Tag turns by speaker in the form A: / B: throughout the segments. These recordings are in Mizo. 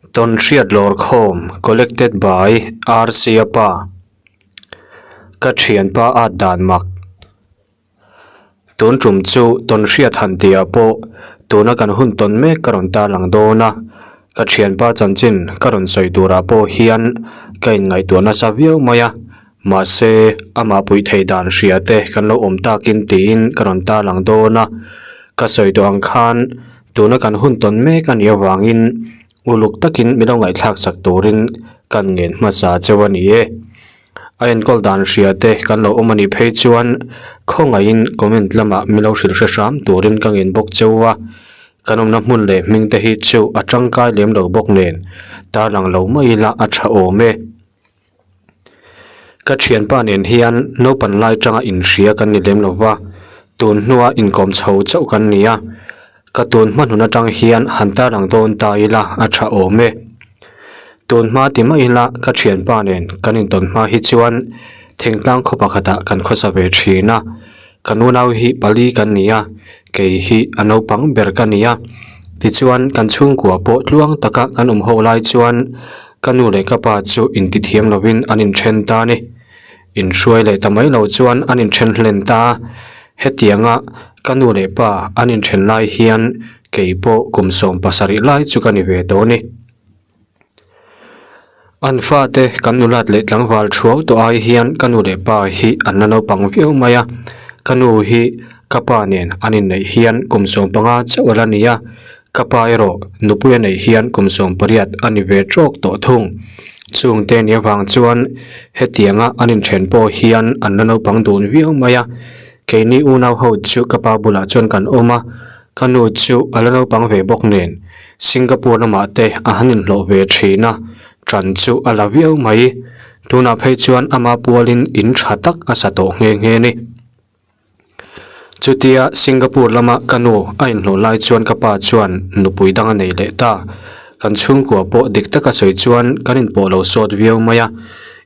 A: Tawnhriat Lawrkhawm Collected by RC Apa Ka thianpa at dan mak Tun tum chu tawnhriat han tihah pawh tuna kan hun tawn mek ka rawn tarlang dawn a, ka thianpa chanchin ka rawn sawi turah pawh hian ka inngaihtuah nasa viau mai a, mahse amah puih theih dan hria te kan lo awm takin tiin ka rawn tarlang dawn a, ka sawi tawh ang khan Tuna kan hun tawn mek a nih avangin uluk takin min lo ngaihthlak sak turin kan ngen hmasa cheu a ni e. A enkawl dan hria te kan lo awm a nih phei chuan khawngaihin comment lamah min lo hrilh hre hram turin ka ngen bawk cheu a. Kan awmna hmun leh hming te hi chu a tangkai lem lo bawk nen tarlang lo mai ila a tha awm e. Ka thianpa nen hian naupan lai tanga inhria kan ni lem lo va, tun hnua inkawm chho chauh kan ni a, ka tun hma hnun atang hian han tarlang dawn ta ila a tha awm e. Tun hma ti mai ila ka thianpa nen kan intawn hma hi chuan thingtlang khaw pakhatah kan khawsa ve thin a, ka nunau hi pali kan ni a, kei hi a naupang ber ka ni a, tichuan kan chhungkua pawh tluang taka kan awm ho lai chuan Ka nu leh ka pa chu intithiam lovin an inthen ta a ni. Inhruai leh ta mai lo chuan an inthen hlen ta a. Hetianga ka nu leh pa an inthen lai hian kei pawh kum 17 lai chu ka ni ve tawh a ni. An fate kan nulat leh tlangval thuau tawh ai hian ka nu leh pa hi an la naupang viau mai a. Ka nu hi ka pa nen an inneih hian kum 15 chauh a la ni a. Ka pa erawh nupui a neih hian kum 18 a ni ve trawk tawh thung. Chungte ni avang chuan hetianga an inthen pawh hian an la naupang dun viau mai a. Keini unau ho chu ka pa bulah chuan kan awm a, ka nu chu a la naupang ve bawk nen Singapore lamah te a han inhlawh ve thin a, ṭan chu a la viau mai. Tunah phei chuan ama pualin in ṭha tak a sa tawh nghe nghe ni. Chutia Singapore lama ka nu a inhlawh lai chuan ka pa chuan nupui dang a nei leh ta. Kan chhungkua pawh dik taka sawi chuan kan inpawh lo sawt viau mai a,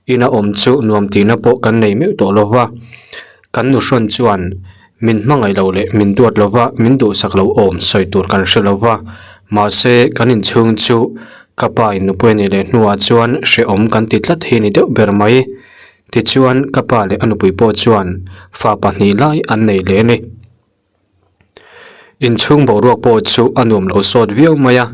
A: ina awm chu nuam tihna pawh kan nei meuh tawh lo va. Kan nu hrawn chuan min hmangaih lo leh min duat lo va, min duhsak lo awm sawi tur kan hre lo va. Mahse kan inchhung chu ka pa in nupui a nih leh hnuah chuan hrehawm kan ti tlat hi a ni deuh ber mai. Tichuan, ka pa leh a nupui pawh chuan fa pahnih lai an nei leh a ni. Inchhung boruak pawh chu a nuam lo sawt viau mai a,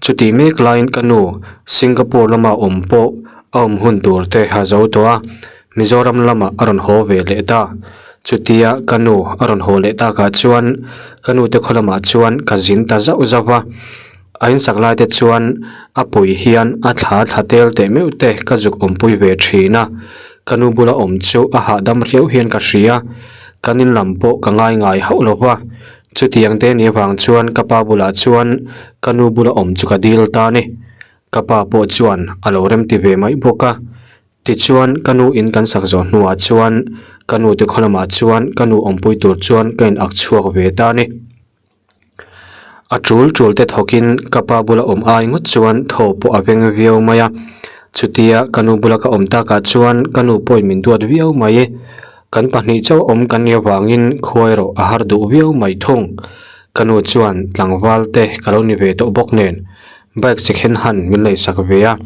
A: chutih mek laiin ka nu Singapore lama awm pawh a awm hun tur te a zo tawh a, Mizoram lamah a rawn haw ve leh ta. Chutia ka nu a rawn haw leh takah chuan ka nu te khaw lamah chuan ka zin ta zauh zauh va. A insak lai te chuan a pui hian a thla thla tel teh meuh te ka zuk awmpui ve thin a, ka nu bula awm chu a hahdam riau hian ka hria, kan in lam pawh ka ngai ngai hauh lo va, chutiang te ni avang chuan ka pa bulah chuan ka nu bula awm chu ka dil ta a ni, ka pa pawh chuan a lo remti ve mai bawk a, tichuan ka nu in kan sak zawh hnuah chuan ka nu te khaw lamah chuan ka nu awmpui tur chuan ka in ak chhuak ve ta a ni. A tul tul te thawkin ka pa bula awm ai ngawt chuan thaw pawh a veng viau mai a, chutia ka nu bula ka awm takah chuan ka nu pawhin min duat viau mai. Kan pahnih chauh awm kan nih avangin khua erawh a har duh viau mai thung. Ka nu chuan tlangval te ka lo ni ve tawh bawk nen bike second hand min leisak ve a,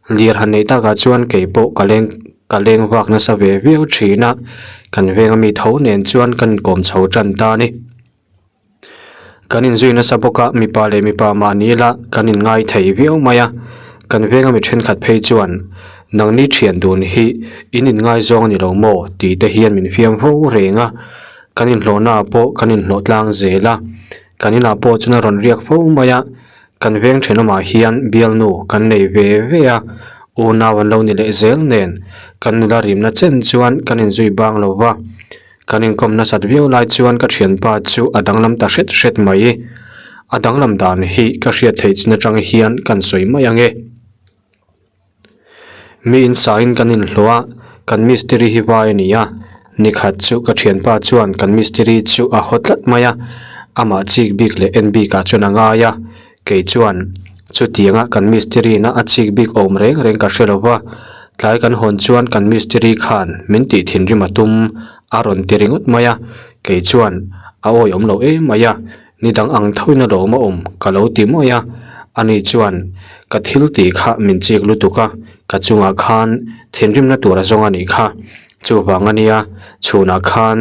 A: lir han neih takah chuan kei pawh ka leng ka leng vak nasa ve viau thin a, kan venga mi tho nen chuan kan inkawm chho tan ta a ni. Kan inzui nasa bawk a, mipa leh mipa mahni ila kan inngai thei viau mai a, kan venga mi thenkhat phei chuan nangni thian dun hi in inngai zawng a ni lo maw tih te hian min fiam fo reng a, kan inhlawhna ah pawh kan inhlawh tlang zel a, kan inah pawh chuan a rawn riak fo mai a, kan veng thenawmah hian bialnu kan nei ve ve a, unau an lo ni leh zel nen kan nula rimna chen chuan kan inzui bang lo va. Kan inkawm nasat viau lai chuan ka thianpa chu a danglam ta hret hret mai. A danglam dan hi ka hriat theih chin atang hian kan sawi mai ang e. Mi insain kan inhlawh a, kan mistiri hi vai a ni a. Nikhat chu ka thianpa chuan kan mistiri chu a haw tlat mai a, amah chik bik leh en bikah chuan a ngai a. Kei chuan chutianga kan mistiri na a chik bik awm reng reng ka hre lo va, tlai kan hawn chuan kan mistiri khan min tih thinrim a tum a rawn ti ringawt mai a, kei chuan a awi awm lo em mai a, ni dang ang thoin a lawm a awm ka lo ti mawi a. Ani chuan, Ka thil tih kha min chik lutuk a, ka chungah khan thinrimna tur a zawng a nih kha. Chuvang a nia, chhunah khan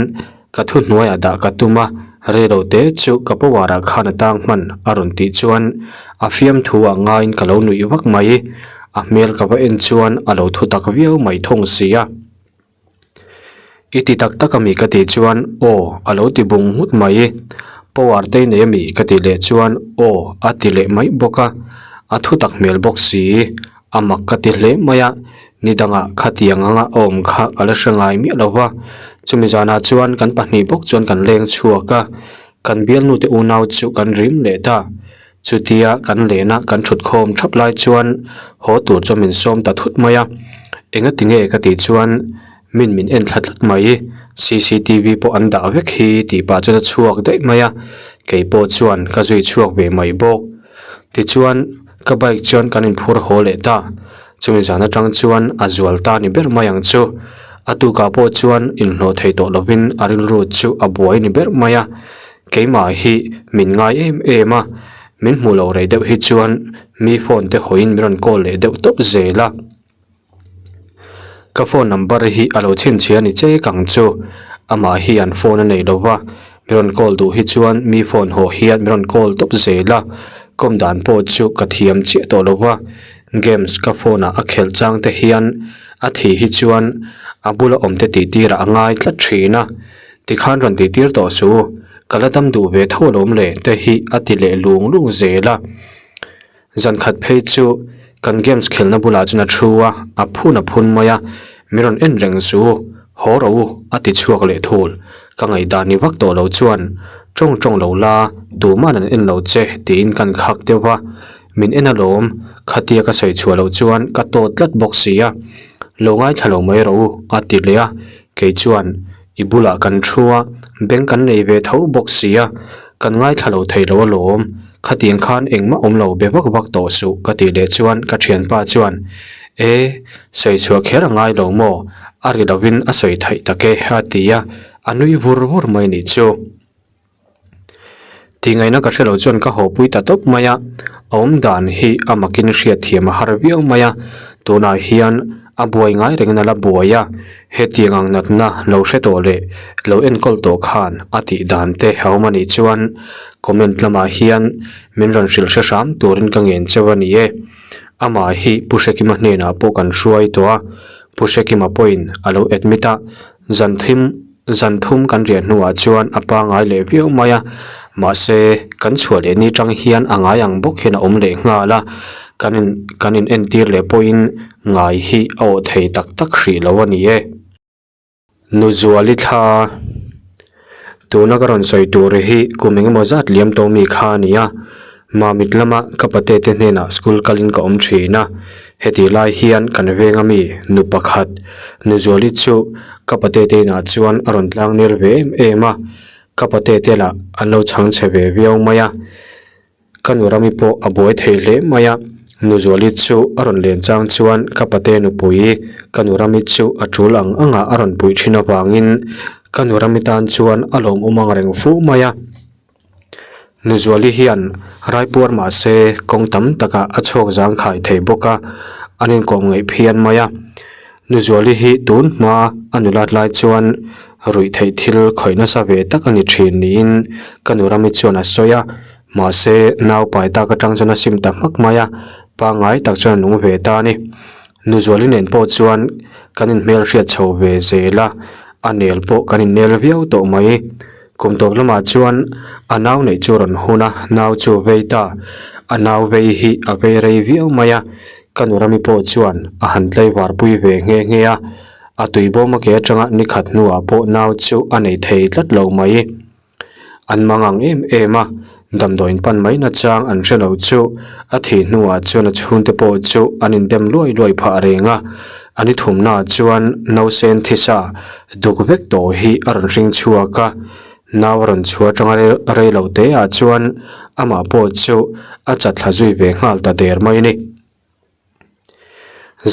A: ka thuhnuaiah dah ka tum a, reilo te chu ka power ah khan a tang hman a rawn tih chuan a fiamthu ah ngaiin ka lo nuih vak mai. A hmel ka va en chuan a lo thu tak viau mai thung si a. I ti tak tak ami ka tih chuan aw a lo ti bung nghut mai. Power te i nei ami ka tih leh chuan aw a ti leh mai bawk a, a thu tak hmel bawk si. A mak ka ti hle mai a, ni dangah khatiang anga a awm kha ka la hre ngai miah lo va. Chumi zanah chuan kan pahnih bawk chuan kan leng chhuak a, kan bialnu te unau chu kan rim leh ta. Chutia kan lehna kan thut khawm thap lai chuan haw tur chu min sawm ta thut mai a, enga ti nge ka tih chuan min min en thla tlat mai, cctv pawh an dah vek hi tih pah chuan a chhuak daih mai a, kei pawh chuan ka zui chhuak ve mai bawk. Tichuan ka bike chuan kan inphur haw leh ta, chumi zan atang chuan a zual ta ni ber mai ang chu, a tukah pawh chuan inhlawh thei tawh lovin a rilru chu a buai ni ber mai a. Keimah hi min ngai em em a, min hmuh loh rei deuh hi chuan mi phone te hawiin min rawn call leh deuh tawp zel a. Ka phone number hi a lo chhinchhiah a ni che kang chu, amah hian phone a nei lo va, min rawn call duh hi chuan mi phone haw hian min rawn call tawp zel a, kawm dan pawh chu ka thiam chiah tawh lo va, games ka phone ah a khelh chang te hian a thih hi chuan a bula awm te tih tirah a ngai tlat thin a. Tikhan rawn tih tir tawh suh u, ka la dam duh ve tho alawm le te hi a ti leh lung lung zel a. Zan khat phei chu kan games khelhna bulah chuan a thu a, a phun a phun mai a, min rawn en reng suh u, haw rawh u a ti chhuak leh thul. Ka ngaihdan ni vak tawh lo chuan tawng tawng lo la, tuman an en lo che tiin kan khak deuh va, min en alawm, khatia ka sawi chhuah loh chuan ka tawt tlat bawk si a, lo ngaithla lo mai rawh u a ti leh a, kei chuan I bulah kan thu a, bank kan nei ve tho bawk si a, kan ngaithla lo thei lo alawm, khatiang khan engmah awm lo be vak vak tawh suh ka tih leh chuan ka thianpa chuan E, sawi chhuah kher a ngai lo maw, a ri lovin a sawi thaih tak e a ti a, a nui vur vur mai nih chu. Tingaihna ka hrelo chuan ka hawpui ta tawp mai a, a awm dan hi a makin hriatthiam a har viau mai a, tunah hian a buai ngai rengin a la buai a, hetiang ang natna lo hre tawh leh lo enkawl tawh khan a tih dan te a awm a nih chuan comment lamah hian min rawn hrilh hre hram turin ka ngen cheu a ni e. Amah hi Pu Hrekima hnenah pawh kan hruai tawh a, Pu Hrekima pawhin a lo admit a, zan thim Zan thum kan riah hnuah chuan a pangai leh viau mai a, mahse kan chhuah leh ni tang hian a ngai ang bawk hian a awm leh nghal a, kan in kan in entir leh pawhin ngai hi a awh thei tak tak hrih lo a ni e. Nuzuali thla tuna ka rawn sawi tur hi kum engemaw zat liam tawh mi kha a ni a, Mamit lama ka pate te hnenah school kalin ka awm thin a, hetih lai hian kan veng ami nu pakhat Nuzuali chu ka pate te inah chuan a rawn tlang nel ve em em a, ka pate te lah an lo chhang chhe ve viau mai a, ka nu rami pawh a buai thei hle mai a, Nuzuali chu a rawn len chang chuan ka pate nupui ka nu rami chu a tul ang angah a rawn puih thin avangin ka nu rami tan chuan a lawmawm ang reng fu mai a. Nuzuali hian raipuar mah se kawng tam takah a chhuak zangkhai thei bawk a, an inkawm ngaih phian mai a. Nuzuali hi tun hma a nulat lai chuan ruih theih thil khawih nasa ve tak a ni thin niin ka nu Rami chuan a sawi a, mahse naupai tak atang chuan a sim ta hmak mai a, pangngai tak chuan a nung ve ta a ni. Nuzuali nen pawh chuan kan inhmelhriat chho ve zel a, a nel pawh kan innel viau tawh mai. Kum tawp lamah chuan a nau neih chu a rawn hun a, nau chu a vei ta. A nau vei hi a vei rei viau mai a, ka nu Rami pawh chuan a han tlaivar pui ve nghe nghe a. A tui bawm a ke atanga ni khat hnuah pawh nau chu a nei thei tlat lo mai. An mang ang em em a, damdawiin pan mai nachang an hre lo chu a thih hnuah chuan a chhungte pawh chu an indem luai luai phah reng a. A ni thumnaah chuan nausen thisa duk vek tawh hi a rawn hring chhuak a, nau a rawn chhuah atanga rei lo te ah chuan amah pawh chu a chat thla zui ve nghal ta der mai a ni.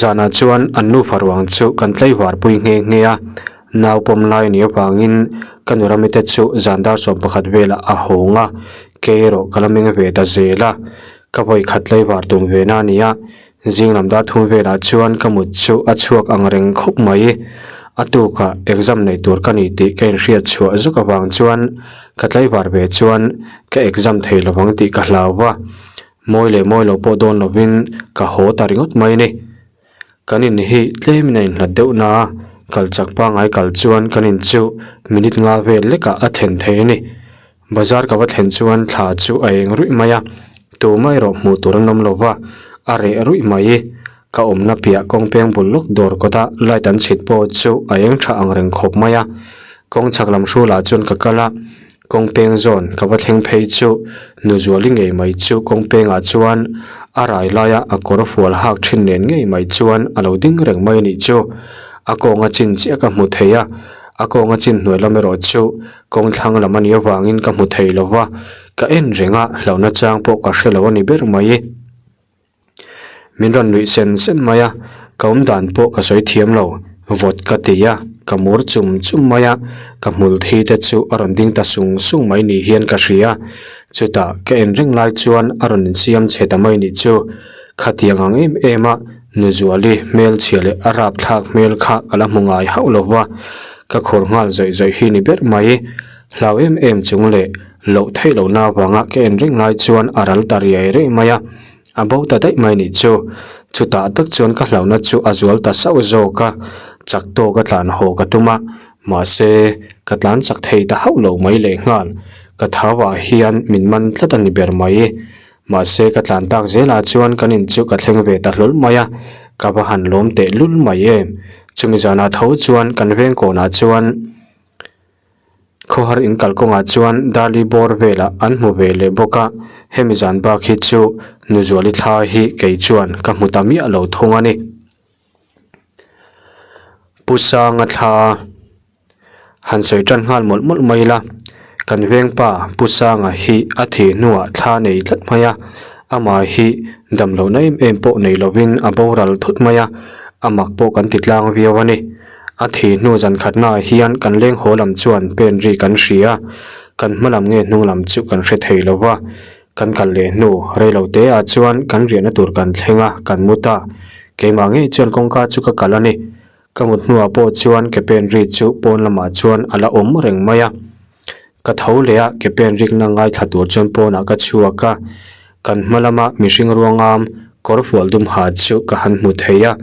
A: Zanah chuan an nufa ruang chu kan tlaivar pui nghe nghe a, nau pawm lai a nih avangin ka nu Ramite chu zan dar 11 velah a hawng a, kei erawh ka la meng ve ta zel a. Ka vawi khat tlaivar tum ve na a ni a, zing lam dar thum velah chuan ka mut chu a chhuak ang reng khawp mai. A tukah exam nei tur ka ni tih ka inhriat chhuah zuk avang chuan ka tlaivar ve chuan ka exam thei lovang tih ka hlau va, mawi leh mawi lo pawh dawn lovin ka haw ta ringawt mai a ni. Kan in hi tlemin a inhlat deuh na a, kal chak pangngai kal chuan kan in chu minute nga vel lekah a thlen thei a ni. Bazar ka va thlen chuan thla chu a eng ruih mai a, tumah erawh hmuh tur an awm lo va, a reh ruih mai. Ka awmna piah kawng peng bul lawk dawr kawta light an chhit pawh chu a eng tha ang reng khawp mai a. Kawng chhak lam hrulah chuan ka kal a, kawng peng zawn ka va thleng phei chu Nuzuali ngei mai chu kawng pengah chuan a rai laia a kawr fual hak thin nen ngei mai chuan a lo ding reng mai a nih chu. A kawnga chin chiah ka hmu thei a, a kawnga chin hnuai lam erawh chu kawng thlang lam a nih avangin ka hmu thei lo va, ka en reng a, hlauhna chang pawh ka hre lo a ni ber mai. Min rawn nuih sen sen mai a, ka awm dan pawh ka sawi thiam lo, vawt ka ti a, ka mur chum chum mai a, ka hmul thi te chu a rawn ding ta sung sung mai ni hian ka hria, chutah ka en reng lai chuan a rawn insiam chhe ta mai nih chu, khatiang ang em em a Nuzuali hmelchhia leh a rapthlak hmel kha ka la hmu ngai hauh lo va, ka khur nghal zawih zawih hi ni ber mai. Hlau em em chung leh loh theih lohna avanga ka en reng lai chuan a ral ta riai riai mai a, a bo ta daih mai nih chu. Chutah tak chuan ka hlauhna chu a zual ta sauh zawk a, chak tawk a tlan haw ka tum a, mahse ka tlan chak thei ta hauh lo mai lehnghal. Ka thauah hian min man tlat a ni ber mai. Mahse ka tlan tak zelah chuan kan in chu ka thleng ve ta hlawl mai a, ka va han lawm teh lul mai em. Chumi zanah tho chuan kan veng kawnah chuan. Khawhar in kalkawngah chuan Dali bawr velah an hmu ve leh bawk a, hemi zan bak hi chu Nuzuali thla hi kei chuan ka hmu ta miah lo thung a ni. Pu Sanga thla han sawi tan nghal mawlh mawlh mai ila, kan vengpa Pu Sanga hi a thih hnuah thla nei tlat mai a, amah hi damlohna em em pawh nei lovin a boral thut mai a, a mak pawh kan ti tlang viau a ni. A thih hnu zan khatnaah hian kan leng haw lam chuan pen ri kan hria a, kan hma lam nge hnung lam chu kan hre thei lo va. Kan kal leh hnu rei lo te ah chuan kan riahna tur kan thleng a, kan mu ta. Keimah ngei chuan kawngka chu ka kal a ni. Ka mut hnuah pawh chuan ke pen ri chu pawn lamah chuan a la awm reng mai a. Ka tho leh a, ke pen rikna ngaithla tur chuan pawnah ka chhuak a. Kan hma lama mihring ruangam kawr fual dum ha chu ka han hmu thei a.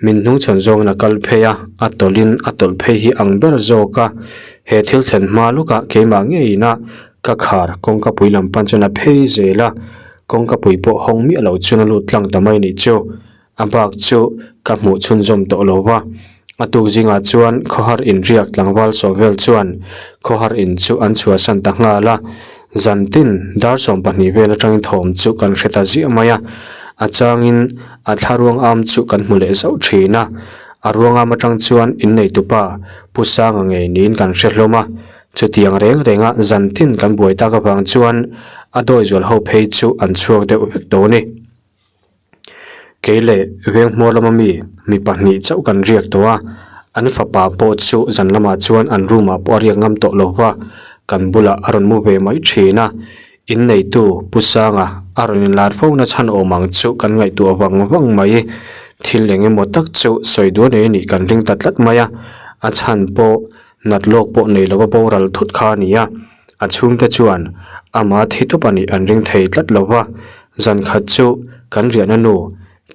A: Min hnungchhawn zawngin a kal phei a, a tawlhin a tawlh phei hi ang ber zawk a. He thil thlen hma lukah keimah ngeiin a ka khar kawngka pui lam pan chuan a phei zel a, kawngka pui pawh hawng miah lo chuan a lut tlang ta mai nih chu. A bak chu ka hmuh chhunzawm tawh lo va. A tuk zingah chuan khawhar inriak tlangval sawm vel chuan khawhar in chu an chhuahsan ta nghal a. Zan tin dar 12 vel atangin thawm chu kan hre ta ziah mai a, a changin a thla ruang am chu kan hmu leh zauh thin a, a ruang am atang chuan inneitupa Pu Sanga ngei niin kan hre hlawm a, chutiang reng renga zan tin kan buai tak avang chuan a dawi zual ho phei chu an chhuak deuh vek tawh a ni. Kei leh Venghmuar lama mi mi pahnih chauh kan riak tawh a, an fapa pawh chu zan lamah chuan an room ah pawh a riak ngam tawh lo va, kan bulah a rawn mu ve mai thin a, inneitu Pu Sanga a rawn inlar fo na chhan awm ang chu kan ngaihtuah vang vang mai, thil eng emaw tak chu sawi duah nei a nih kan ring ta tlat mai a, a chhan pawh nat lawk pawh nei lova boral thut kha a ni a, a chhungte chuan ama thi tawp a nih an ring thei tlat lo va, zan khat chu kan riahna nu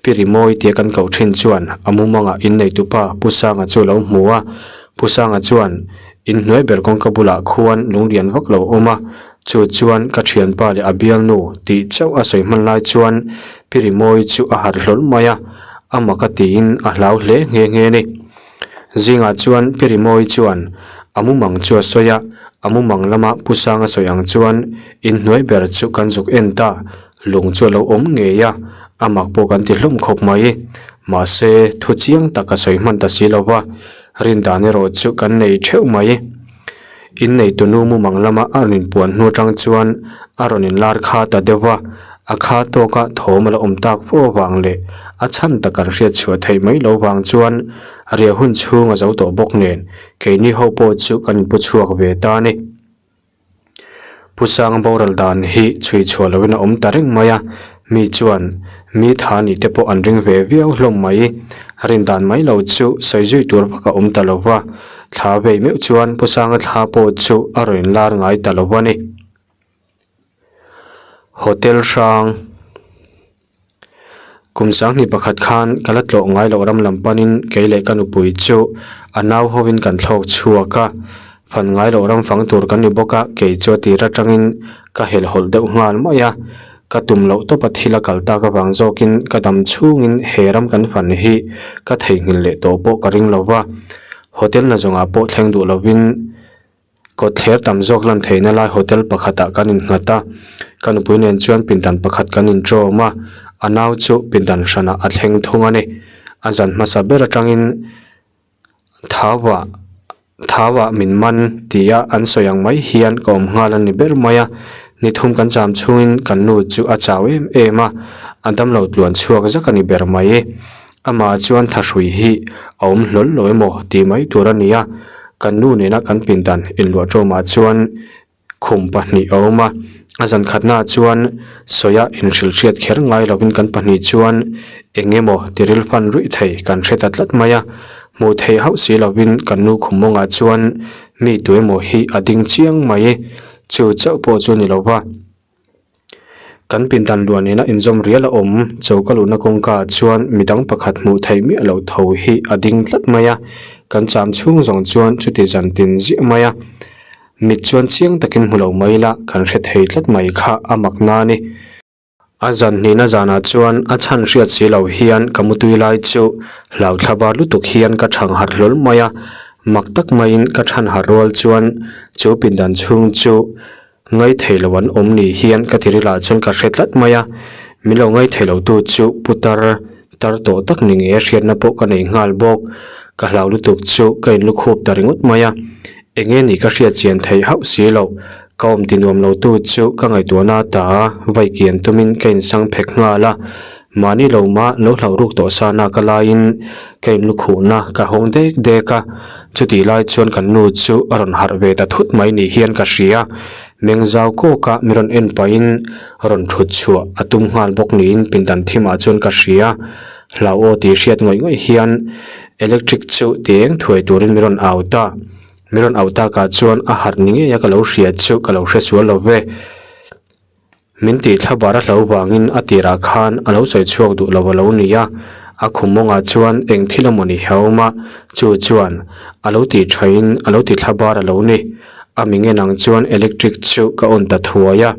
A: Pi Rimawi tia kan koh thin chuan a mumangah inneitupa Pu Sanga chu a lo hmu a, Pu Sanga chuan inhnuai ber kawngka bulah khuan lunglian vak lo awm a, chu chuan ka thianpa leh a bialnu tih chauh a sawi hman lai chuan Pi Rimawi chu a harh hlawl mai a, a mak a tiin a hlau hle nghe nghe a ni. Zingah chuan Pi Rimawi chuan a mumang chu a sawi a, a mumang lama Pu Sanga sawi ang chuan inhnuai ber chu kan zuk en ta, lung chu a lo awm ngei a, a mak pawh kan ti hlawm khawp mai. Mahse, thu chiang tak a sawi hman ta si lo va, rindan erawh chu kan nei theuh mai. Inneitunu mumang lama a rawn inpuan hnu atang chuan a rawn inlar kha ta deuh va, a kha tawka thawm a la awm tak fo avang leh a chhan tak an hriat chhuah theih mai lo vang chuan riah hun chhung a zo tawh bawk nen keini ho pawh chu kan inpu chhuak ve ta a ni. Pu Sang boral dan hi chhui chhuah loin a awm ta reng mai a. Mi chuan mi tha nih te pawh an ring ve viau hlawm mai. Rin dan mai lo chu sawi zui tur vak a awm ta lo va, thla vei meuh chuan Pu Sanga thla pawh chu a rawn inlar ngai ta lo a ni. Hotel hrang. Kum sanghnih pakhat khan ka la tlawh ngai loh ram lam panin kei leh ka nupui chu a nau hovin kan thlawk chhuak a, fan ngai loh ram fang tur kan ni bawk a, kei chu a tir atangin ka helhhawlh deuh nghal mai a, ka tum loh tawpa thil a kal tak avang zawkin ka dam chhungin he ram kan fan hi ka theihnghilh leh tawh pawh ka ring lo va, hotel na zawngah pawh thleng duh lovin. Kawtthler tam zawk lan theihna lai hotel pakhatah kan innghat a, ka nupui nen chuan pindan pakhat kan intawm a, a nau chu pindan hranah a thleng thung a ni. A zan hmasa ber atangin thauah thauah min man tia an sawi ang mai hian ka awm nghal a ni ber mai a, ni thum kan cham chhungin kan nu chu a chau em em a, a damlo tluan chhuak zak a ni ber mai. Amah chuan thahrui hi a awm hlawl lo emaw tih mai tur a ni a, kan nu nena kan pindan inluah ṭawmah chuan khum pahnih a awm a, a zan khatnaah chuan sawia inhrilh hriat kher ngai lovin kan pahnih chuan eng emaw tiril fan ruih thei kan hre ta tlat mai a, hmuh theih hauh si lovin kan nu khum mawngah chuan mi tu emaw hi a ding chiang mai, chu chauh pawh chu ni lo va. Kan pindan luah nena inzawm rial a awm, choka luhna kawngka ah chuan midang pakhat hmuh theih miah loh tho hi a ding tlat mai a, kan cham chhung zawng chuan chuti zan tin ziah mai a, mit chuan chiang takin hmu lo mai ila kan hre thei tlat mai kha a mak na a ni. A zan hnihna zanah chuan a chhan hriat si lo hian ka mutui lai chu hlauthla bar lutuk hian ka thang harh hlawl mai a, mak tak maiin ka than harh rual chuan chu pindan chhung chu Ngai thei lo an awm ni hian ka tiril ah chuan ka hre tlat mai a, min lo ngai thei lo tu chu putar tar tawh tak ni nge hriatna pawh ka nei nghal bawk, ka hlau lutuk chu ka in lukhup ta ringawt mai a, eng nge ni ka hriat chian theih hauh si lo, ka awm ti nuam lo tu chu ka ngaihtuahna ta vai kian tumin ka in sang phek nghal a, mahni lo mah lo hlauh ruk tawh sa nak a laiin ka in lukhuhna ka hawng dek dek a. Chutih lai chuan kan nu chu a rawn harh ve ta thut mai ni hian ka hria. Meng zau kawka mi rawn en pahin rawn thut chhuah a tum nghal bawk niin pindan thimah chuan ka hria. Hlau aw tih hriat ngawih ngawih hian electric chu ti eng thuai turin mi rawn au ta. Mi rawn au takah chuan a harh ni ngei a ka lo hria chu ka lo hre sual lo ve. Min tih thla bar a hlo vangin a tirah khan a lo sawi chhuak duh lo a lo ni a, a khum mawngah chuan eng thil emaw ni a awm a, chu chuan a lo tih thain a lo ti thla bar a lo ni. A mi ngen ang chuan electric chu ka on ta thuai a,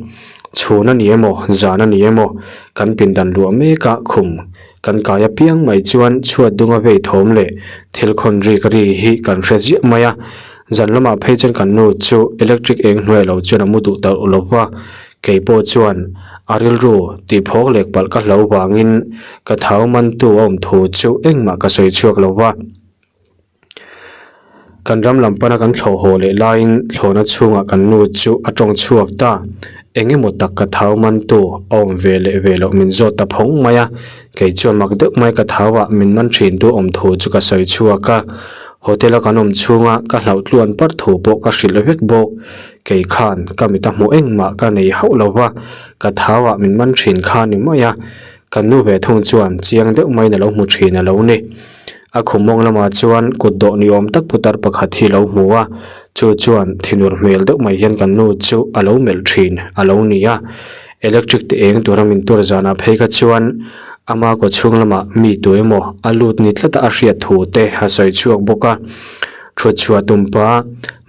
A: chhun a ni emaw zan a ni emaw kan pindan luah mek a khum kan kai apiang mai chuan chhuat dunga vei thawm leh thil khawn rik ri hi kan hre ziah mai a. Zan lamah phei chuan kan nu chu electric eng hnuai lo chuan a mu duh ta lo va, kei pawh chuan a rilru tih phawk lek palh ka hlo vangin ka thau mantu a awm thu chu engmah ka sawi chhuak lo va. Kan ram lam pana kan thlawh haw leh laiin thlawhna chhungah kan nu chu a tawng chhuak ta, eng emaw tak ka thau mantu a awm ve leh ve loh min zawt ta phawng mai a, kei chuan mak deuh mai ka thauah min man thin tu awm thu chu ka sawi chhuak a. Hotel a kan awm chhunga ka hlauh tluan parh thu pawh ka hrilh vek bawk. Kei khan ka mit a hmuh engmah ka nei hauh lo va, ka thauah min man thin kha ni mai a. Kan nu ve thung chuan chiang deuh maiin a lo hmu thin a lo ni. A khum mawng lamah chuan kut dawh ni awm tak putar pakhat hi lo hmu a, chu chuan thinur hmel deuh mai hian kan nu chu a lo melh thin a lo ni a. Electric te eng tura min tur zanah phei kha chuan ama kaw chhung lamah mi tu emaw a lut ni tlata a hriat thu te a sawi chhuak bawk a. Thut chhuah tum pa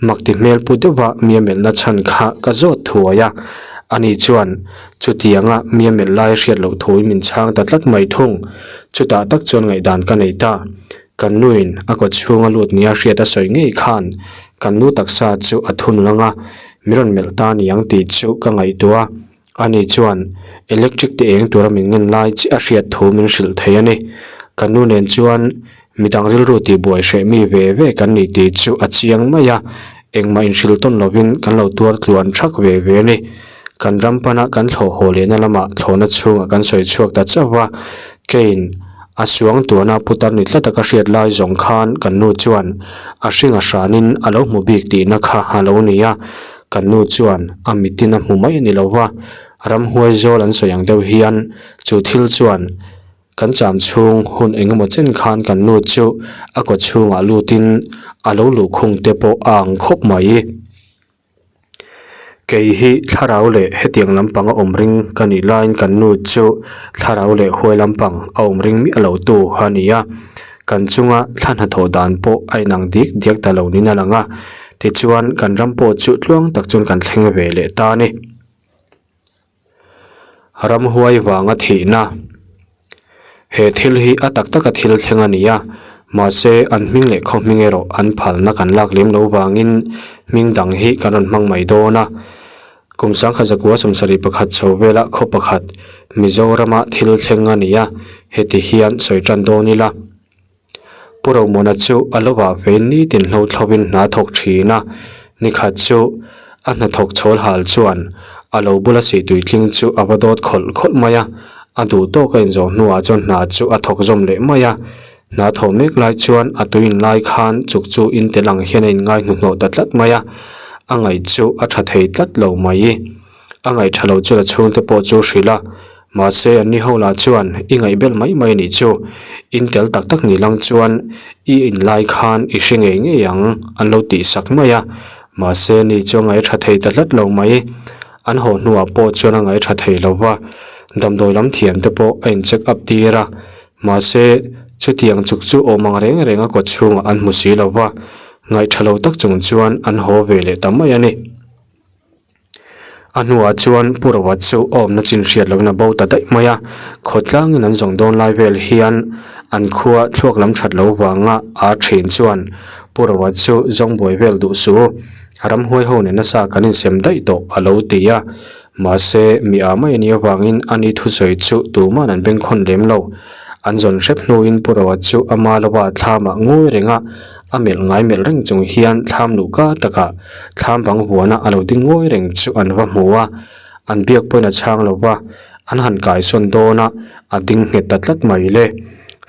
A: mak ti hmel pu deuha mi a melhna chhan kha ka zawt thuai a, ani chuan chutianga mi a melh lai a hriat loh thuin min chhang ta tlat mai thung. Chutah tak chuan ngaihdan ka nei ta. Kan nuin a kaw chhunga lut nia hriat a sawi ngei khan kan nu taksa chu a thun lang a, mi rawn melh ta niang tih chu ka ngaihtuah a. Ani chuan electric te eng tura min ngen lai chiah a hriat thu min hrilh thei a ni. Kan nu nen chuan midang rilru tihbuai hreh mi ve ve kan nih tih chu a chiang mai a, engmah inhrilh tawn lovin kan lo tuar tluan thak ve ve a ni. Kan ram pana kan thlawh haw lehna lamah thlawhna chhungah kan sawi chhuak ta chauh a, keiin a suang tuana putar ni tlata ka hriat lai zawng khan kan nu chuan a hring a hranin a lo hmu bik tihna kha a lo ni a, kan nu chuan a mitin a hmu mai a ni lo va. Ramhuai zawl an sawi ang deuh hian chu thil chuan kan cham chhung hun engemaw chen khan kan nu chu a kaw chhungah lutin a lo luhkhung te pawh a ang khawp mai. Kei hi thlarau leh hetiang lampang a awm ring ka nih laiin kan nu chu thlarau leh huai lampang a awm ring miah lo tu a ni a, kan chunga thla hnathawh dan pawh a inang dik diak ta lo niin a lang a, tichuan kan ram pawh chu tluang tak chuan kan thleng ve leh ta a ni. Ramhuai vanga thihna He thil hi a tak taka thil thleng a ni a, mahse an hming leh khaw hming erawh an phalna kan lak lem lo vangin hming dang hi kan rawn hmang mai dawn a. Kum sangkhat zakua sawmsarih pakhat chho vela khaw pakhat Mizorama thil thleng a ni a, heti hian sawi tan dawn ila. Pu Romona chu a lo vah vein nitin hlo thlovin hna thawk thin a, nikhat chu a hnathawk chhawl hal chuan a lo bula sihtui tling chu a va dawt khawlh khawlh mai a, a duh tawk a inzawh hnuah chuan hna chu a thawk zawm leh mai a, hna thawh mek lai chuan a tui in lai khan chuk chu in tel ang hian a inngai hnuhnawh ta tlat mai a, a ngaih chu a tha thei tlat lo mai. A ngaih tha lo chu la chhungte pawh chu hrilh a, mahse an ni ho lah chuan i ngaih belh mai mai anih chu, in tel tak tak ni lang chuan i in lai khan i hre ngei ngei ang an lo tih sak mai a, mahse ani chu a ngaih tha thei ta tlat lo mai, an haw hnuah pawh chuan a ngaih tha thei lo va, damdawi lam thiam te pawh a in check up tir a, mahse chutiang chuk chu awm ang reng reng a kawt chhungah an hmu si lo va, ngaih tha lo tak chung chuan an haw ve leh ta mai a ni. A hnuah chuan Pu Rova chu a awmna chin hriat loin a bo ta daih mai a, khawtlangin an zawng dawn lai vel hian an khua thluak lam that lo vanga a thin chuan Pu Rova chu zawng buai vel duh su, ramhuai ho nen nasa kan insem daih tawh a lo ti a, mahse mi a mai a nih avangin a ni thusawi chu tuman an bengkhawn lem lo. An zawn hrep hnuin Pu Rova chu ama lova thlamah ngawi reng a, A melh ngai melh reng chung hian thlam luh ka takah thlam bang huana a lo ding ngawi reng chu an va hmu a, an biak pawhin a chhang lo va, an han kaisawn dawn a, a ding nghet ta tlat mai le.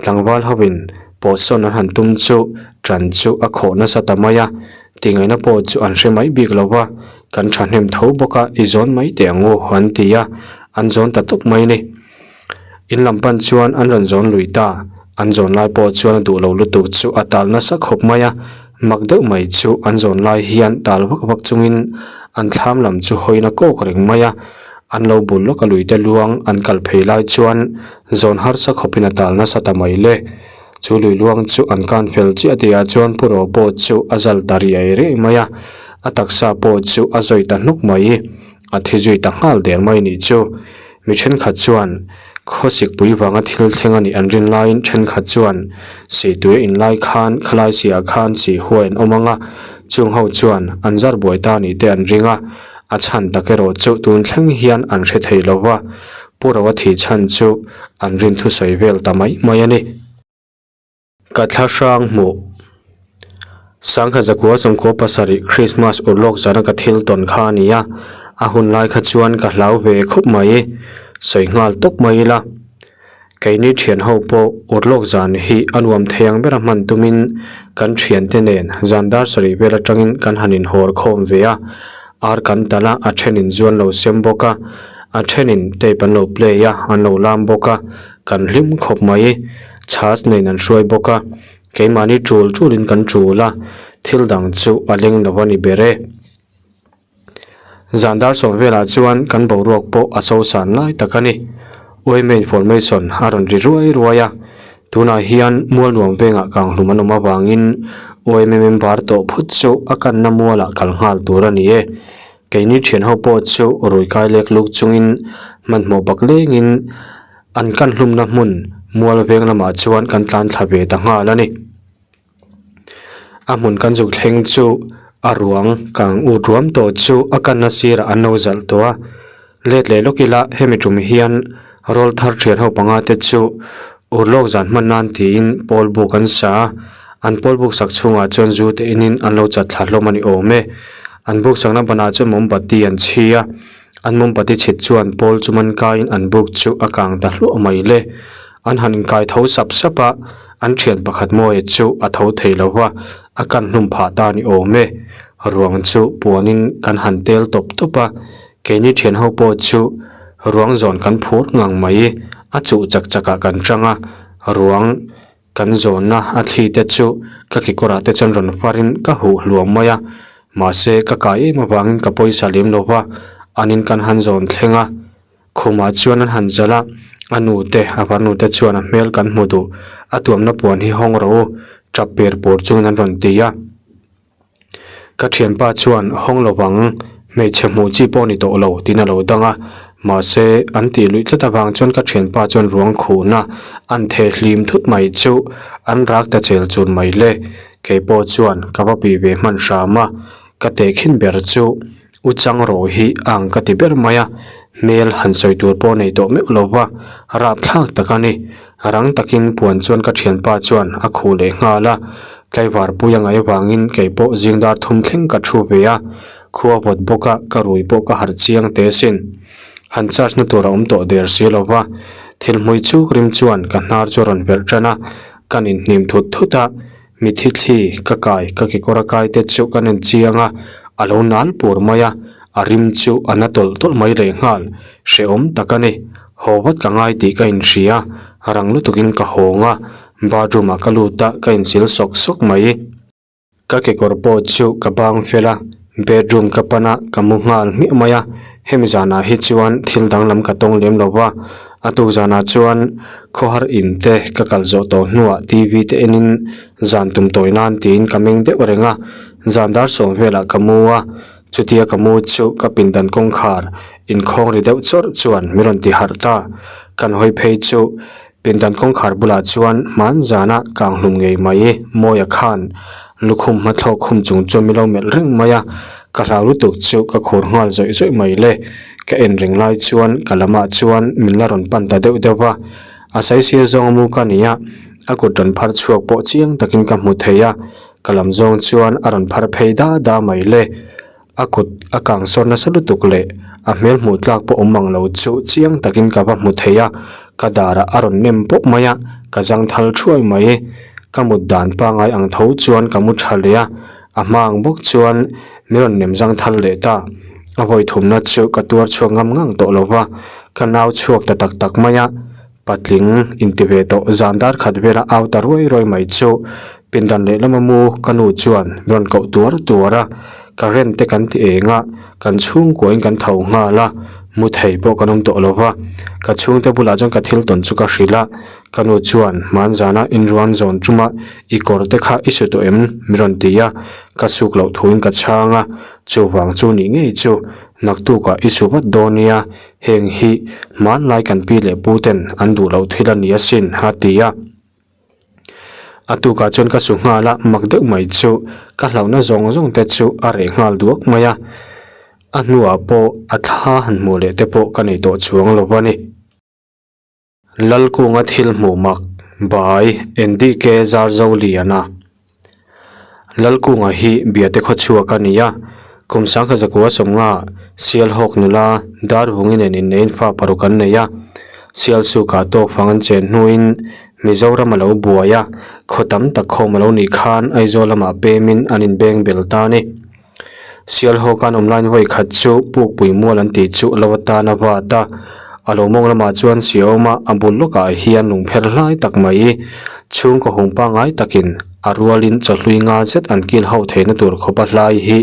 A: Tlangval hovin pawhsawn an han tum chu ṭan chu a khawh nasa ta mai a, tingaihna pawh chu an hre mai bik lo va, kan ṭhahnem tho bawk a, i zawn mai teh ang u an ti a, an zawn ta tawp mai ni. In lam pan chuan an rawn zawn lui ta, an zawn lai pawh chuan a duh lo lutuk chu a tal nasa khawp mai a, mak deuh mai chu an zawn lai hian tal vak vak chungin an thlam lam chu hawiin a kawk reng mai a, an lo bul lawk a luite luang an kal phei lai chuan zawn harsa khawpin a tal nasa ta mai le. Chu lui luang chu an kan fel chiah tihah chuan Pu Ro pawh chu a zal ta riai riai mai a, a taksa pawh chu a zawi ta hnuk mai, a thi zui ta nghal der mai nih chu. Mi thenkhat chuan khawsikpui vanga thil thleng a nih an rin laiin thenkhat chuan sihtuia in lai khan khalai siah khan sih huai an awm ang a, chung ho chuan an zar buai ta nih te an ring a, a chhan tak erawh chu tun thleng hian an hre thei lo va, Pu Roa thih chhan chu an rin thusawi vel ta mai mai a ni. Ka thla hrang hmuh. Sangkhat zakua sawmkua pasarih Christmas urlawk zana ka thil tawn kha a ni a, a hun lai kha chuan ka hlau ve khawp mai. Sawi nghal tawp mai ila. Keini thian ho pawh urlawk zan hi a nuam thei ang bera hman tumin kan thiante nen zan dar sarih vel atangin kan han inhawr khawm ve a, ar kan talh a, a thenin zu an lo sem bawk a, a thenin tape an lo play a, an lo lam bawk a, kan hlim khawp mai. Chhas nen an hruai bawk a, keimahni tul tulin kan tul a, thil dang chu a leng lo a ni ber e. Zan dar sawm velah chuan kan boruak pawh a so san lai tak a ni. Uaime information a rawn ri ruai ruai a, tunah hian mualnuam vengah kanghlum an awm avangin uaime member tawh phut chu a kanna mualah kal nghal tur a ni e. Keini thian ho pawh chu rui kai lek luk chungin hmanhmawh bak lengin An kan hlumna hmun mual veng lamah chuan kan tlan thla ve ta nghal a ni. A hmun kan zuk thleng chu a ruang kang ut ruam tawh chu a kanna sirah an lo zalh tawh a. Let leh lawk ila hemi tum hian rawl thar thian ho panga te chu urlawk zan hman nan tiin pawl buk an sa a. An pawl buk sak chhungah chuan zu te inin an lo chat thla hlawm a ni awm e. An buk sakna banah chuan mawmbati an chhi a. An mawmbati chhit chuan pawl chu man kaiin an buk chu a kang ta hluah mai le. An han inkai tho sap sap a, an thian pakhat Mawia chu a tho thei lo va, a kan hlum phah ta ni awm e. Ruang chu puanin kan han tel tawp tawp a, keini thian ho pawh chu. Ruang zawn kan phur ngang mai. A chuh chak chakah kan chang a, ruang kan zawnna a thli te chu ka kekawrah te chuan rawn farin ka huh hluam mai a. Mahse ka kai em avangin ka pawisa lem lo va, an in kan han zawn thleng a. Khumah chuan an han zalh a, a nu te, a farnu te chuan a hmel kan hmu duh, a tuamna puan hi hawng rawh u, tap per pur chungin an rawn ti a. Ka thianpa chuan hawng lovang, hmeichhe hmuh chi pawh ni tawh lo tiin a lo dang a, mahse an tih luih tlat avang chuan ka thianpa chuan ruang khuhna an theh hlim thut mai chu an rak ta chel chun mai le. Kei pawh chuan ka va pih ve hman hram a, ka tehkhin ber chu u chang rawh hi ang ka ti ber mai a, hmel han sawi tur pawh nei tawh meuh lova rapthlak tak a ni. Rang takin puan chuan ka thianpa chuan a khuh leh nghal a, tlaivar pui a ngaih avangin kei pawh zing dar thum thleng ka thu ve a, khua vawt bawk a ka rui pawh ka harh chiang teh asin. Han charge na tur a awm tawh der si lo va, thil hmui chuk rim chuan ka hnar chu a rawn verh tan a, kan inhnim thut thut a, Mithi thli ka kai ka kekawr a kai te chu kan en chiang a, a lo nal pur mai a, a rim chu a na tawlh tawlh mai leh nghal, hrehawm tak a ni. Haw vat ka ngai tih ka inhria, rang lutukin ka hawng a, bathroom ah ka lut a, ka insil sawk sawk mai. Ka kekawr pawh chu ka bang fel a, bedroom ka pan a, ka mu nghal hmiah mai a, hemi zanah hi chuan thil danglam ka tawng lem lo va, A tuk zanah chuan khawhar in te ka kal zawh tawh hnuah TV te enin zan tum tawi nan tiin ka meng deuh reng a, zan dar sawm velah ka mu a, chutia ka mu chu ka pindan kawngkhar inkhawng ri deuh chawrh chuan min rawn ti harh ta. Kan hawi phei chu pindan kawngkhar bulah chuan hman zana kang hlum ngei mai Mawia khan lukhum hmathlawk khum chung chuan min lo melh reng mai a, ka hlau lutuk chu ka khur nghal zawih zawih mai le. Ka en reng lai chuan ka lamah chuan min la rawn pan ta deuh deuh va, a saisir zawng a mu ka ni a, a kut rawn phar chhuak pawh chiang takin ka hmu thei a, ka lam zawng chuan a rawn phar phei da da mai le. A kut a kang sawr nasa lutuk leh a hmel hmuh tlak pawh awm ang lo chu chiang takin ka va hmu thei a, ka darah a rawn nem pawp mai a, ka zang thal thuai mai. Ka mut dan pangai ang tho chuan ka mu tha leh a, A hma ang bawk chuan min rawn nem zang thal leh ta. A vawi thumna chu ka tuar chhuak ngam ngang tawh lo va, ka nau chhuak ta tak tak mai a. Patling inti ve tawh zan dar khat vela au ta ruai ruai mai chu pindan lehlama mu ka nu chuan min rawn koh tuar tuar a. Current te kan ti eng a, kan chhungkuain kan tho nghal a, mu thei pawh kan awm tawh lo va. Ka chhungte bulah chuan ka thil tawn chu ka hrilh a. Ka nu chuan hmanzana inruan zawn ṭuma i kawr te kha i su tawh em? mi rawn ti a, ka suk loh thuin ka chhang a, chuvang chu nih ngei chu naktukah i su vat dawn nia, heng hi hmanlai kan pi leh pu ten an duh loh thil a ni asin a ti a. A tukah chuan ka su nghal a, mak deuh mai chu ka hlauhna zawng zawng te chu a reh nghal duak mai a, a hnuah pawh a thla han hmuh leh te pawh ka nei tawh chuang lo a ni. Lalkunga thil hmuh mak by NDK Zarzoliana Lalkunga hi Biate khawchhuak a ni a, kum sangkhat zakua sawmnga Sialhawk nula Darvungi nen inneiin fa paruk an nei a, Sialsukah tawk fang an chen hnuin Mizoram a lo buai a, khaw tam tak khawm a lo nih khan Aizawl lamah pemin an inbeng bel ta a ni. Sialhawk an awm laiin vawi khat chu Pukpui mual an tih chu lo atan a vat a, a lo mawng lamah chuan si a awm a, a bul lawkah hian lungpher hlai tak mai chhungkaw hung pangngai takin a rualin chawhlui nga zet an kil ho theihna tur khawpa hlai hi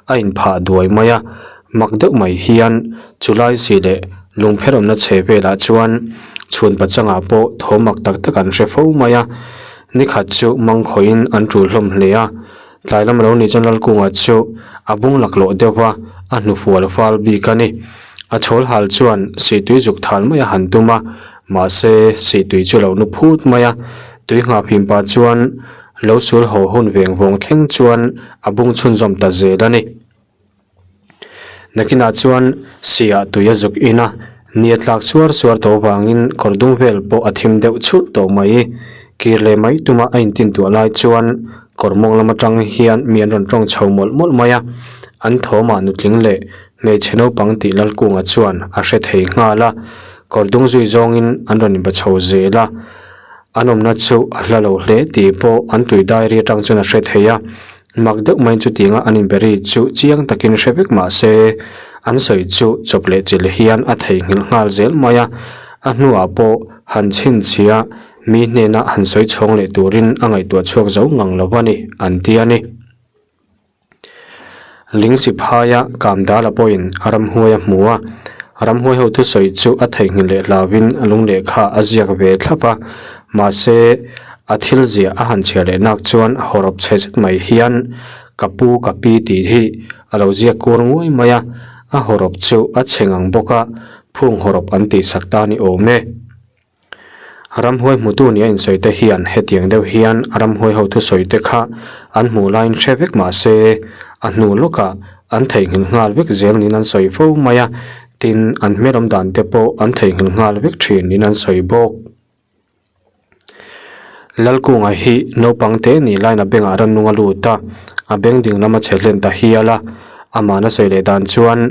A: a inphah duai mai a, mak deuh mai hian chulai si leh lungpher awmna chhe velah chuan chhun pachangah pawh thaw mak tak tak an hre fo mai a, nikhat chu mangkhawhin an tul hlawm hle a. Tlai lam lo nih chuan Lalkunga chu a bung laklawh deuh va, a hnufual fal bik a ni. A chhawl hal chuan sihtui zuk thal mai a han tum a, mahse sihtui chu lo nu phut mai a. Tui nghah fim pah chuan lo sul haw hun veng vawng thleng chuan a bung chhunzawm ta zel a ni. Nakinah chuan siah tui a zuk in a, ni a tlak suar suar tawh avangin kawr dung vel pawh a thim deuh chhulh tawh mai. Kir leh mai tuma a intintuah lai chuan kawr mawng lam atang hian mi an rawn tawng chho mawlh mawlh mai a, an thawmah nutling leh hmeichhe naupang tih Lalkunga chuan a hre thei nghal a, kawr dung zui zawngin an rawn inba chho zel a. An awmna chu a hla lo hle tih pawh an tui diary atang chuan a hre thei a. Mak deuh maiin chutianga an inbe ri chu chiang takin hre vek mah se, An sawi chu chawp leh chilh hian a theihnghilh nghal zel mai a, a hnuah pawh han chhinchhia mi hnena han sawi chhawng leh turin a ngaihtuah chhuak zo ngang lo a ni, an ti a ni. Lingsi phaia Kamdala pawhin ramhuai a hmu a, ramhuai ho thusawi chu a theihnghilh leh hlauhin a lung lehkha a ziak ve thlap a, mahse a thil ziah a han chhiar leh nak chuan hawrawp chhe zet mai hian ka pu ka pi tih hi a lo ziak kur nguai mai a, a hawrawp chu a chhe ngang bawk a, phung hawrawp an tihsak ta ni awm e. Ramhuai hmutu nia insawi te hian hetiang deuh hian ramhuai ho thusawi te kha an hmuh laiin hre vek mah se a hnu lawkah an theihnghilh nghal vek zel niin an sawi fo mai a, tin an hmelawm dan te pawh an theihnghilh nghal vek thin niin an sawi bawk. Lalkunga hi naupang te nih laiin a bengah rannung a lut a, a beng ding lam a chhe hlen ta hial a, amahna sawi leh dan chuan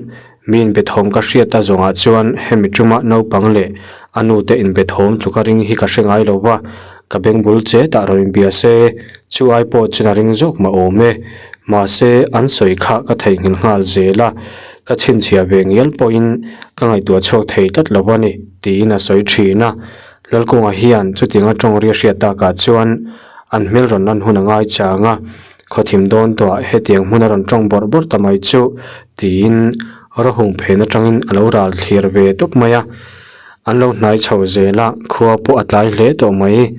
A: Mi inbethawm ka hriat a zawngah chuan hemi tuma naupang leh a nute inbethawm tluka ring hi ka hre ngai lo va, ka beng bul che tah rawn inbia se, chu ai pawh chuan a ring zawk mah awm e. Mahse, an sawi kha ka theihnghilh nghal zel a, ka chhinchhiah ve ngial pawhin ka ngaihtuah chhuak thei tlat lo a ni, tiin a sawi thin a. Lalkunga hian chutianga tawng ri a hriat takah chuan an hmel rawn lan hun a ngai chang a, khawthim dawn tawhah hetiang hmun a rawn tawng bawrh bawrh ta mai chu tiin rawhung phen atangin a lo ral thlir ve tawp mai a. An lo hnai chho zel a, khua pawh a tlai hle tawh mai.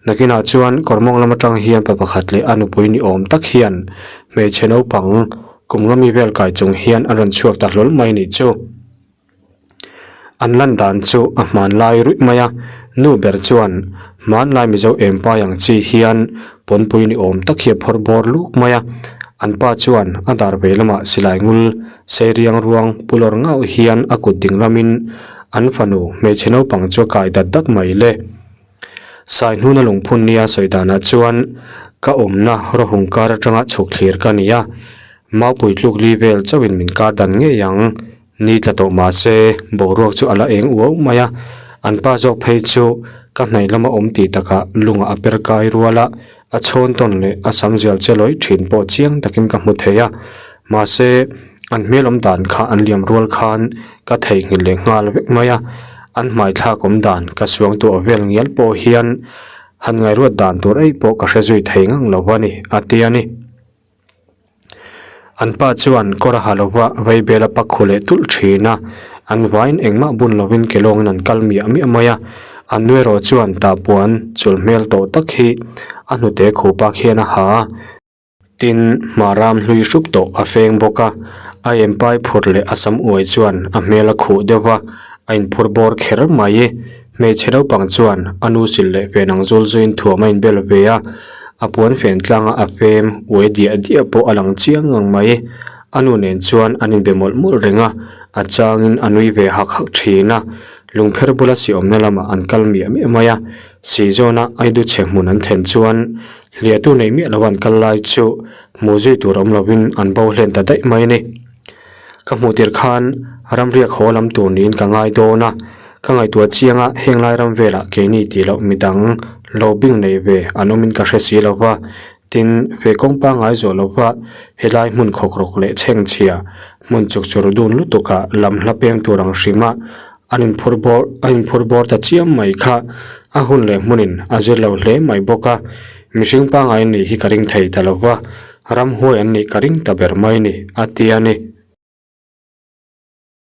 A: Nakinah chuan kawrmawng lam atang hian pa pakhat leh a nupui ni awm tak hian hmeichhe naupang kum nga mi vel kai chung hian an rawn chhuak ta hlawl mai nih chu. An lan dan chu a hmanlai ruih mai a, nu ber chuan hmanlai Mizo empai ang chi hian pawnpui ni awm tak hi a phawrh bawr luk mai a, an pa chuan a dar ve lamah silai ngul sei riang ruang pu lawr ngauh hian a kut ding lamin an fanu hmeichhe naupang chu a kai dat dat mai le. Sai hnuna lungphun nia sawi danah chuan ka awmna rawhung kar atanga chhuk thlir ka ni a, maupui tluk li vel chauhin min kar dan ngei ang. Ni tla tawh mah se boruak chu a la eng uau mai a, an pa zawk phei chu ka hnaih lama awm tih takah lungah a per kai rual a, a chhawn tawn leh a sam zial che lawih thin pawh chiang takin ka hmu thei a, mahse an hmel awm dan kha an liam rual khan ka theihnghilh leh nghal vek mai a, an hmai thlak awm dan ka suang tuah vel ngial pawh hian han ngaihruat dan tur eih pawh ka hre zui thei ngang lo a ni, a ti a ni. An pa chuan kawr a ha lova vaibel a pak khu leh tulh thin a, an vain engmah bun lovin ke lawngin an kal miah miah mai a, an nu erawh chuan tahpuan chul hmel tawh tak hi a hnute khupa khian a ha a, tin hmaram hlui hrup tawh a feng bawk a, a empai phur leh a sam uai chuan a hmel a khuh deuh va, a inphur bawr kher mai. Hmeichhe naupang chuan a nu sil leh fen ang zul zuiin thuam a inbel ve a, a puan fen tlanga a fem uai diah diah pawh a lang chiang ngang mai. A nu nen chuan an inbe mawlh mawlh reng a, a changin a nui ve hak hak thin a. Lungpher bula si awmna lamah an kal miah miah mai a, si zawna aidu chhe hmun an thlen chuan hliahtu nei miah lo an kal lai chu hmuh zui tur awm lovin an bo hlen ta daih mai a ni. Ka hmuh tir khan ramriak haw lam tur niin ka ngai dawn a, ka ngaihtuah chiang a heng lai ram velah keini tih loh midang lo bing nei ve an awmin ka hre si lo va, tin fe kawng pangngai zawh lo va helai hmun khawkrawk leh chhengchhia hmun chuk chur dun lutukah lam hla peng tur ang hrima an inphur bawr a inphur bawr ta chiam mai kha a hun leh hmunin a zir lo hle mai bawk a, mihring pangngai nih hi ka ring thei ta lo va, ramhuai an nih ka ring ta ber mai ni a ti a ni.